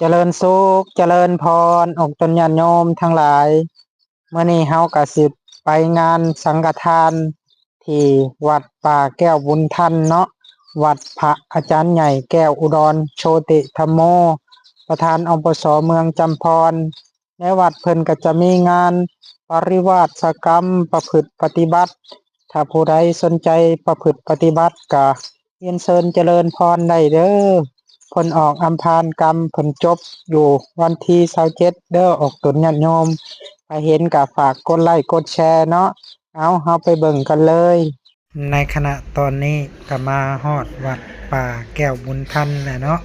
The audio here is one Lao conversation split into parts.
ຈະເລີນສຸກ ຈະເລີນພອນ ອອກຕົນຍາດໂຍມທັງຫຼາຍ. ມື້ນີ້ເຮົາກະຊິໄປງານສັງຄະທານທີ່ວັດປ່າແກ້ວບຸນທັນເນາະ, ວັດພະອາຈານໃຫຍ່ແກ້ວອຸດອນໂຊຕິທຳໂມ ປະທານ ອປສ ເມືອງຈຳພອນ. ໃນວັດເພິ່ນກະຈະມີງານປະລິວາດສະກຳ ປະພຶດປະຕິບັດ. ຖ້າຜູ້ໃດສົນໃຈປະພຶດປະຕິບັດກະ ຮຽນເຊີນຈະເລີນພອນໄດ້ເດີ. ເພິ່ນອອກອຳພານກຳ ເພິ່ນຈົບຢູ່ວັນທີຊາວເຈັດເດີ ອອກຕົນຍາດໂຍມ. ໃຜເຫັນກະຝາກກົດໄລ້ກົດແຊເນາະ. ເອົາ ເຮົາໄປເບິ່ງກັນເລີຍ. ໃນຂະນະຕອນນີ້ກະມາຮອດວັດປ່າແກ້ວບຸນທັນແລ້ວເນາະ.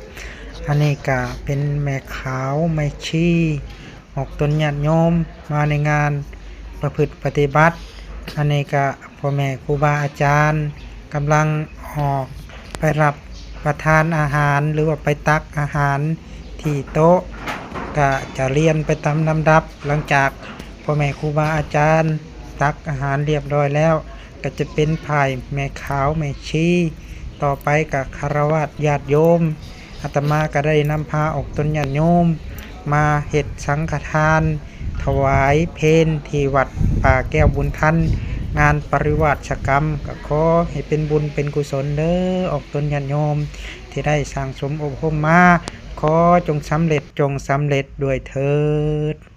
ອັນນີ້ກະເປັນແມ່ຂາວແມ່ຊີ ອອກຕົນຍາດໂຍມມາໃນງານປະພຶດປະຕິບັດ. ອັນນີ້ກະພໍ່ແມ່ຄູບາອາຈານກຳລັງອອກໄປຮັບປະທານອາຫານ ຫຼືວ່າໄປຕັກອາຫານທີ່ໂຕະ. ກະຈະລຽນໄປຕາມລຳດັບ, ຫຼັງຈາກພໍ່ແມ່ຄູບາອາຈານຕັກອາຫານລຽບຮ້ອຍແລ້ວ ກະຈະເປັນຝ່າຍແມ່ຂາວແມ່ຊີ. ຕໍ່ໄປກະຄາລະວາດຍາດໂຍມ. ອາດຕະມາກະໄດ້ນຳພາອອກຕົນຍາດໂຍມມາເຮັດສັງຄະທານຖວາຍເພນທີ່ວັດປ່າແກ້ວບຸນທັນ ງານປະລິວາດສະກຳ. ກະຂໍໃຫ້ເປັນບຸນເປັນກຸສົນເດີ ອອກຕົນຍາດໂຍມທີ່ໄດ້ສ້າງສົມອົບຮົມມາ. ຂໍຈົ່ງສຳເລັດ ຈົ່ງສຳເລັດດ້ວຍເທີດ.